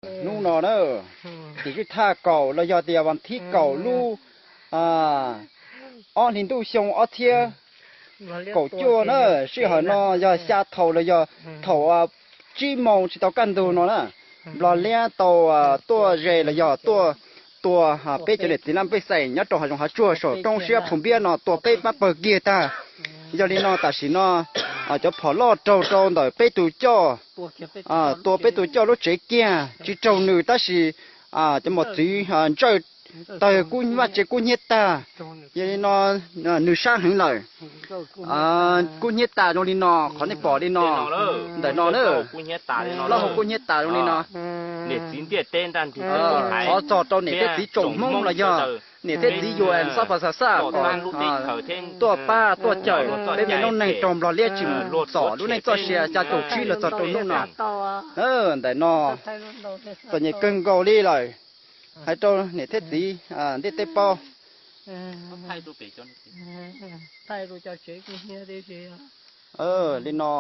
Hnub no na, tim tswj thaj kaum los yog tias vas thib kaum lub ob hlis ntuj xyoo ob txhiab kaum cuaj na, sij hawm no yog xya thaum los yog thaum tsib moos tsis tau kaj ntug no na, Nplog Liab tau tuaj ze los yog tuaj tua peb cov niam txiv laj pej xeem nyob rau hav zoov hav tsuag saum roob siab Phu Npiab no tua peb pab pawg kiag tag. Yog li no tam sim no cov phom loj raug rau ntawm peb tus coj, tua peb tus coj lub tsev kiag tsis raug nws tab sis cov mos txwv ntsawj tawg kub vaj tse kub hnyiab tag. Yog li no nws sab heev lawm, kub hnyiab tas zoo li no qhov nej pom li no. Ntawm no na, plaub hau kub hnyiab tas zoo li no. Thov txog rau niam thiab txiv tsoom Hmoob los yog niam thiab txiv yus xab pas xas xaj tuaj pab tuaj cawm peb me noob neeg rau Nplog Liab tsis mus txom lub neej txoj sia xya caum tsib los txog rau hnub no. Ntawm no txom nyem kawg nkaus li lawm, hais rau niam thiab txiv ntiaj teb paub li no.